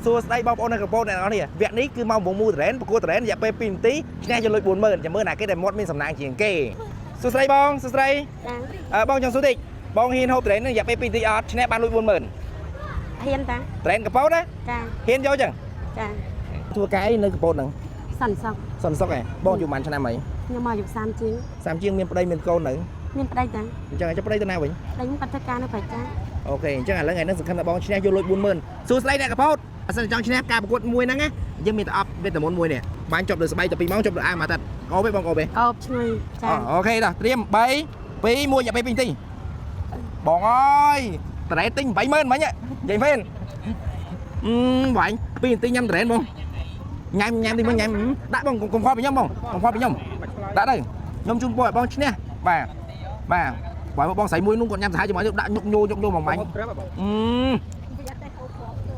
សួស្តីបងប្អូននៅកំពតអ្នកនរនេះវគ្គនេះគឺមកវងមូតរ៉េនប្រកួតតរ៉េនរយៈពេល2នាទីឈ្នះយកលុយ40000ចាំមើលណាគេដែលមាត់មានសំណាងជាងគេសួស្តីបងសួស្តី ចា អឺបងចង់សួរតិចបងហ៊ានហូបតរ៉េននឹងរយៈពេល2នាទីអត់ឈ្នះបានលុយ40000 ហ៊ានតា តរ៉េនកំពតណា ចា ហ៊ានយកចឹង ចា ធ្វើការអីនៅកំពតហ្នឹង សន្តិសុខ សន្តិសុខឯងបងយូរប៉ុន្មានឆ្នាំហើយ ខ្ញុំមកអាយុ30ជាង 30ជាងមានប្តីមានកូននៅ មានប្តីតា អញ្ចឹងចុះប្តីទៅណាវិញ ប្តីខ្ញុំគាត់ធ្វើការនៅប្រចាំ OK អញ្ចឹងឥឡូវថ្ងៃនេះសង្ឃឹមថាបងឈ្នះយកលុយ40000សួស្តីអ្នកកំពតអសិលចង់ឈ្នះការប្រកួតមួយហ្នឹងណាយើងមានតែអប់វេទមន្តមួយនេះបានចប់លើស្បែកតែ2ម៉ោងចប់លើអាវមួយអាទិត្យកោបទេបងកោបទេ កោបឈ្ងុយចា OK តោះត្រៀម3 2 1យ៉ាពេល2នាទីបងអើយត្រេទិញ80000មិញនិយាយមែនអឺបាញ់2នាទីញ៉ាំត្រេនបងញ៉ាំញ៉ាំទីមួយញ៉ាំដាក់បងកុំខកពីខ្ញុំបងកុំខកពីខ្ញុំដាក់ទៅខ្ញុំជូនពរឲ្យបងឈ្នះបាទបាទបើបងស្រីមួយនោះគាត់ញ៉ាំសាហាវជាមួយដាក់ញុកញោញុកញោបងបាញ់អឺ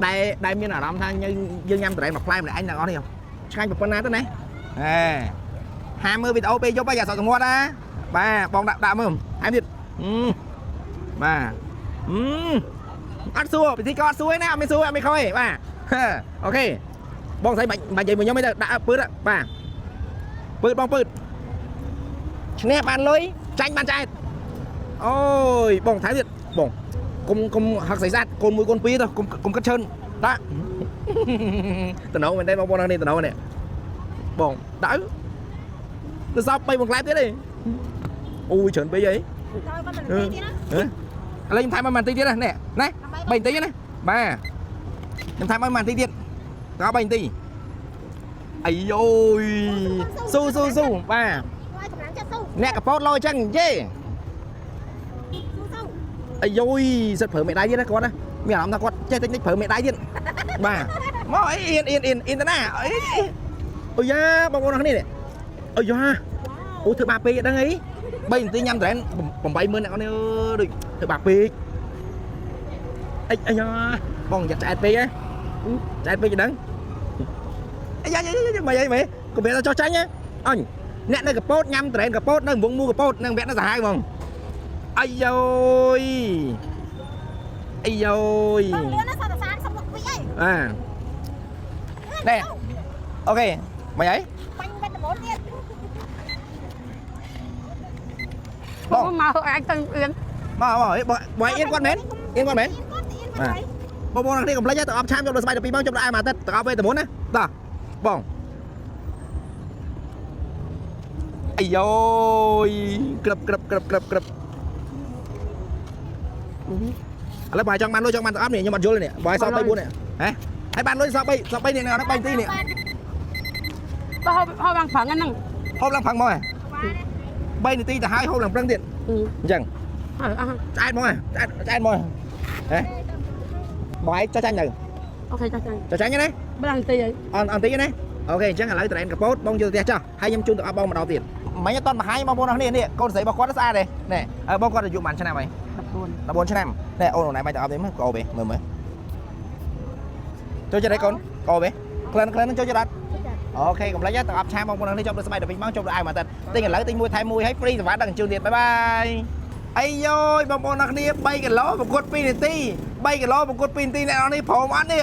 ដែលដែលមានអារម្មណ៍ថាយើងញ៉ាំត្រេនមួយផ្លែម្នាក់ឯងទាំងអស់នេះឆ្ងាញ់ប៉ុណ្ណាទៅណាហេ ហាមើលវីដេអូពេលយប់ហើយយ៉ាសក់សងត់ណាបាទបងដាក់ដាក់មើលថែមទៀតអឺបាទអឺអត់សួរពិធីករអត់សួរទេណាអត់មានសួរអត់មានខុសទេបាទ OK បងស្រីបាច់បាច់និយាយមួយខ្ញុំទេដាក់ពើតបាទពើតបងពើតឈ្នះបានលុយចាញ់បានចែកអូយបងថែមទៀតបងកុំកុំហឹកស្អីស្អាតកូនមួយកូនពីរទៅកុំកុំគិតច្រើនដាក់ តំណងមែនទេបងប្អូននេះតំណងនេះបងដាក់ ទៅសប់3បង្ក្លែបទៀតទេអូយច្រើនពេកអី ដល់គាត់មិន ហ៎ ទីទៀតណា ឥឡូវខ្ញុំថែមឲ្យមួយនាទីទៀតណានេះណា3នាទីណាបាទខ្ញុំថែមឲ្យមួយនាទីទៀតដល់3នាទីអាយយស៊ូស៊ូស៊ូបាទ ឲ្យកម្លាំងចិត្តស៊ូ អ្នកកពតលោអញ្ចឹងយេ ស៊ូស៊ូ អាយយសិតប្រើមេដៃទៀតណាគាត់ណាមានអារម្មណ៍ថាគាត់ចេះតិចតិចប្រើមេដៃទៀតបាទមកអីអៀនអៀនអៀនអៀនតាណាអីអូយ៉ាបងប្អូនអរគ្នានេះអូយ៉ា អូធ្វើបាបពេកអត់ដឹងអី3នាទីញ៉ាំត្រែន80000អ្នកនរដូចធ្វើបាបពេកអីអាយ៉ាបងយ៉ាត់ឆ្អែតពេកហ៎ឆ្អែតពេកអត់ដឹងអាយ៉ាយ៉ាមិនអីមិនកុំប្រាប់ថាចោះចាញ់ហ៎អញអ្នកនៅកពតញ៉ាំត្រែនកពតនៅវងមូកពតនៅវគ្គនៅសាហាវហ្មងអាយយអាយយ បងលឿនណាសត30មុខវិអី អាណែអូខេមិនអី បាញ់បិទដំបូលទៀត បង មកអាចទៅអៀន មកមកបងបងអៀនគាត់មែនអៀនគាត់មែន គាត់អៀនគាត់ហើយ បងប្អូនគ្នាកុំភ្លេចទៅអបឆាមយកដល់ស្បែក12ម៉ោងចុះដល់អាយមួយអាទិត្យទៅអបវេទមន្តណាតោះបងអាយយក្រឹបក្រឹបក្រឹបក្រឹបក្រឹបឥឡូវបើចង់បានលុយចង់បានទៅអបនេះខ្ញុំអត់យល់ទេនេះបើឲ្យសល់3 4នេះហ៎ហើយបានលុយសល់3សល់3នេះ3នាទីនេះ បើហូបហូបឡើងប្រឹងហ្នឹង ហូបឡើងផឹងមកហ៎3នាទីទៅហើយហូបឡើងប្រឹងទៀតអញ្ចឹង អើអស់ ឆ្អែតមកហ៎ឆ្អែតឆ្អែតមកហ៎បងឯងចុះចាញ់ទៅ OK ចាស់ចាស់ ចុះចាញ់ទេណា បើឡើងទីអី អនអនតិចណា OK អញ្ចឹងឥឡូវត្រែនកពតបងយកទៅផ្ទះចុះហើយខ្ញុំជូនទៅអបបងម្ដងទៀតមិញអត់តន់បង្ហាញបងប្អូនអរគ្នានេះកូនស្រីរបស់គាត់ស្អាតទេនេះបងគាត់អាយុប៉ុន្មានឆ្នាំហើយ 14 14ឆ្នាំនេះអូនអូនឯងបាច់ទៅអបទេមើលកោបទេមើលមើលចូលចិត្តអីកូនកោបទេក្លិនក្លិននឹងចូលចិត្តអត់ OK កុំភ្លេចទៅអបឆាមបងប្អូនអរគ្នាចប់ដល់ស្បែក12ម៉ោងចប់ដល់អាវមួយអាទិត្យទិញឥឡូវទិញមួយថែមមួយហើយ free សេវាដឹកជញ្ជូនទៀត bye bye អាយយបងប្អូនអរគ្នា3គីឡូប្រកួត2នាទី3គីឡូប្រកួត2នាទីអ្នកនរនេះព្រមអត់នេះ